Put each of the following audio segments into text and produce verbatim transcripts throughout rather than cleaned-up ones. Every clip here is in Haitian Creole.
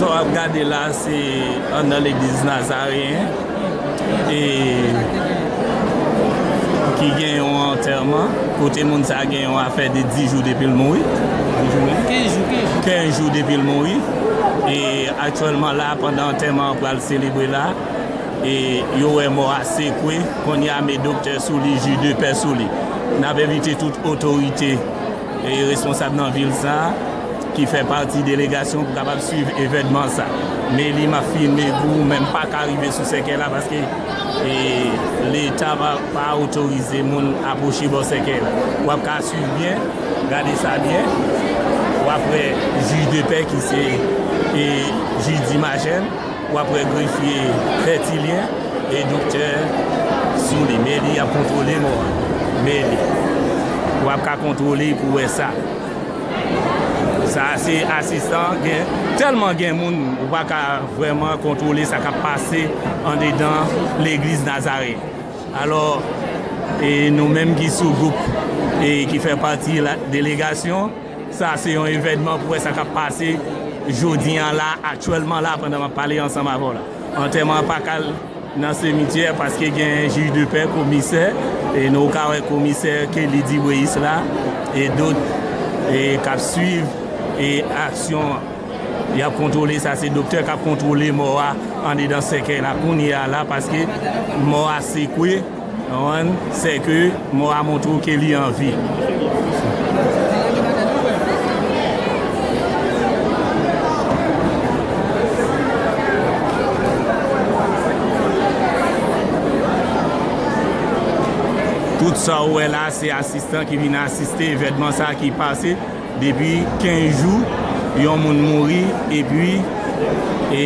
Sa w ap gade la, se anndan legliz Nazareyen, e ki gen yon antèman, kote moun sa gen yon afè de dis jou depi l mouri. Kenz jou, kenz jou. Kenz jou depi l mouri. E aktyèlman la, pandan antèman an pral selebre la, e yo wè mò a sekwe, kounye a met doktè sou li, ji de pè sou li. N ap envite tout otorite e responsab nan vil sa a ki fè pati delegasyon pou kapab swiv evènman sa. Meli, m ap filme pou ou, men m pa ka rive sou sèkèy la paske, e, Leta pa, pa otorize moun apwoche bò sèkèy la. W ap ka swiv byen, gade sa byen. W ap wè jij de pè ki se, e, jij Dimajèn. W ap wè grefye Fètilyen e doktè sou li. Meli ap kontwole mò a. Meli. W ap ka kontwole pou wè sa. Sa se asistan, gen tèlman gen moun, ou pa ka vrèman kontwole sa k ap pase andedan legliz Nazare. Alò, e nou menm ki sou gwoup e ki fè pati la, delegasyon, sa se yon evènman pou wè sa k ap pase jodi an la, aktyèlman la, pandan m ap pale ansanm avè w la. Antèman an pa ka al nan simityè paske gen jij de pè, komisè, e nou ka wè komisè Kelly Dibweyis la, e dòt, e k ap swiv, e aksyon an. Y ap kontwole, sa se doktè k ap kontwole mò a andedan sèkèy la kounye a la, paske mò a sekwe, w konprann, sèke mò a montre w ke li an vi. Tout sa w wè la, se asistan ki vin asiste evènman sa a ki pase. Depi kenz jou, yon moun mouri, epi, e,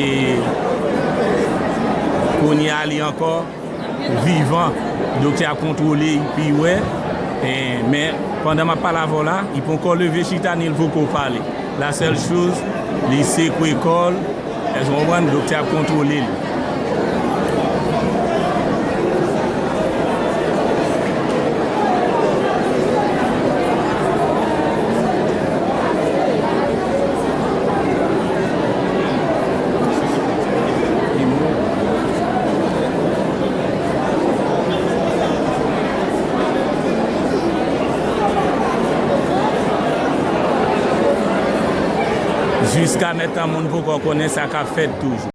kounye a li ankò vivan. Doktè ap kontwole, epi wè. E, men, pandan m ap pale avè w la, li poko leve chita, ni l poko pale. La sèl choz, li sekwe kò l, èske w konprann? Doktè ap kontwole l. Jiska mentnan, moun poko konnen sa k ap fèt toujou.